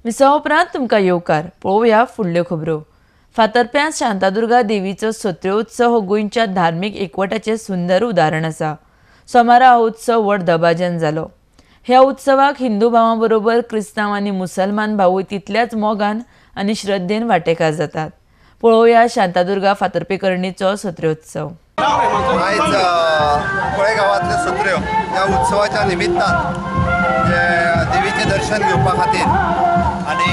मिसावा उपरांत तुमकां येवकार. पळोवया फुडल्यो खबरो. फातर्प्यां शांतादुर्गा देवीचो सत्र्योत्सव हो गोंयच्या धार्मीक एकवटाचें सुंदर उदाहरण आसा. सोमारा हो उत्सव व्हड दबाज्यान जालो. ह्या उत्सवाक हिंदू भावां बरोबर क्रिस्तांव आनी मुसलमान भावूय तितल्याच मोगान आनी श्रद्धेन वांटेकार जातात. पळोवया शांतादुर्गा फातर्पेकरणीचो सत्र्योत्सव. आयज कुंकळे गांवांतल्यो सत्र्यो ह्या उत्सवाच्या निमित्तान जे देवीचें दर्शन घेवपा खातीर आनी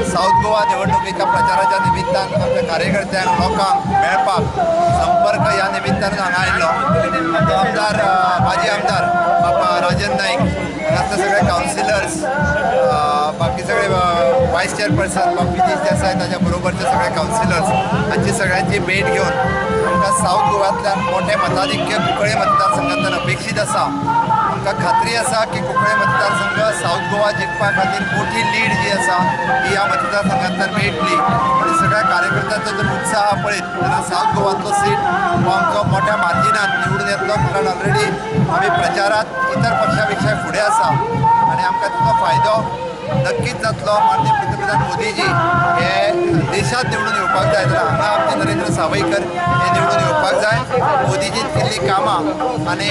सावथ गोवा निवडणुकेच्या प्रचाराच्या निमित्तान आमच्या कार्यकर्त्यांक लोकांक मेळपाक संपर्क ह्या निमित्तान हांगा आयिल्लो. आमचो आमदार माजी आमदार बाबा राजन नाईक, हांगासले सगळे कावन्सिलर्स, बाकी सगळे वायस चेअरपर्सन बाब विनीश देसाय, ताच्या बरोबरचे सगळे कावन्सिलर्स हांची सगळ्यांची भेट घेवन आमकां सावथ गोवांतल्यान मोठें मताधिक्य कुंकळे मतदारसंघांतल्यान अपेक्षीत आसा. आमकां खात्री आसा की कुंकळे मतदारसंघ सावथ गोवा जिखपा खातीर मोठी लीड जी आसा ती ह्या मतदारसंघांतल्यान मेळटली आनी सगळ्या कार्यकर्त्यांचो जर उत्साह पळयत जाल्यार सावथ गोवांतलो सीट हो आमचो मोठ्या मार्जिनान निवडून येतलो, कारण ऑलरेडी आमी प्रचारांत इतर पक्षा पेक्षा फुडें आसा आनी आमकां तिचो फायदो नक्कीच जातलो. माननीय पंतप्रधान मोदीजी हे देशांत निवडून येवपाक जाय जाल्यार हांगा आमचे नरेंद्र सावयकर हे निवडून येवपाक जाय. मोदीजीन केल्लीं कामां आनी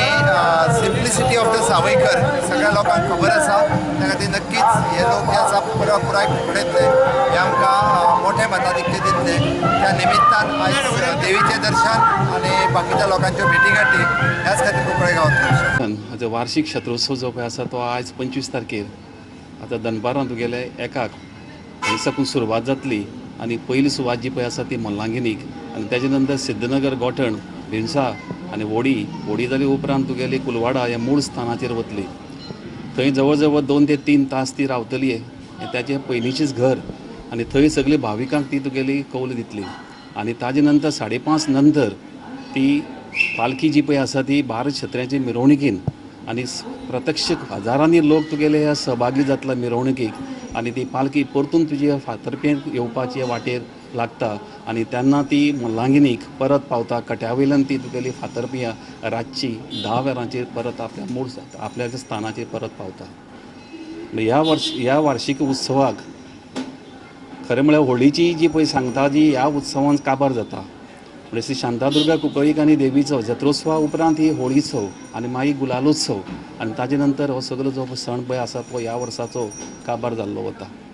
सिम्प्लिसिटी ऑफ the Sawaikar सगळ्या लोकांक खबर आसा. त्या खातीर नक्कीच हे लोक जे आसा पुराय कुंकळेंतले हे आमकां मोठें मताधिक्य दितले. त्या निमित्तान आयज देवीचें दर्शन आनी बाकीच्या लोकांच्यो भेटीगाठी ह्याच खातीर कुंकळे गांवांत. हाचो वार्षीक शत्रोत्सव जो पळय आसा तो आयज 25 तारखेर आतां दनपारां तुगेले एकाक हांगा साकून सुरवात जातली आनी पयली सुवात जी पळय आसा ती मल्लांगिनीक आनी तेजे नंतर सिद्धनगर, गोठण, भिणसा आनी वोडी, वोडी जाली उपरांत तुगेली कुलवाडा ह्या मूळ स्थानाचेर वतली. थंय जवळ जवळ 2 ते 3 तास ती रावतली. ताचें पयलींचीच घर आनी थंय सगळी भाविकांक ती तुगेली कौल दितली आनी ताजे नंतर 5:30 नंतर ती पालखी जी पळय आसा ती भारत छत्र्याचे मिरवणुकीन आनी प्रत्यक्ष हजारांनी लोक तुगेले ह्या सहभागी जातला मिरवणुकीक आनी ती पालखी परतून तुजे फातर्पेंत येवपाचे वाटेर लागता आनी तेन्ना ती मल्लांगिनीक परत पावता. कट्या वयल्यान ती तुगेली फातर्पियां रातची 10 वरांचेर परत आपल्या मूळ आपल्या स्थानाचेर परत पावता. ह्या वार्षिक उत्सवाक खरें म्हळ्यार होळीची जी पळय सांगता जी ह्या उत्सवान काबार जाता. म्हणजे श्री शांतादुर्गा कुंकळीक आनी देवीचो जत्रोत्सवा उपरांत ही होळीत्सव आनी मागीर गुलालोत्सव आनी ताजे नंतर हो सगळो जो सण पळय आसा तो ह्या वर्साचो काबार जाल्लो वता.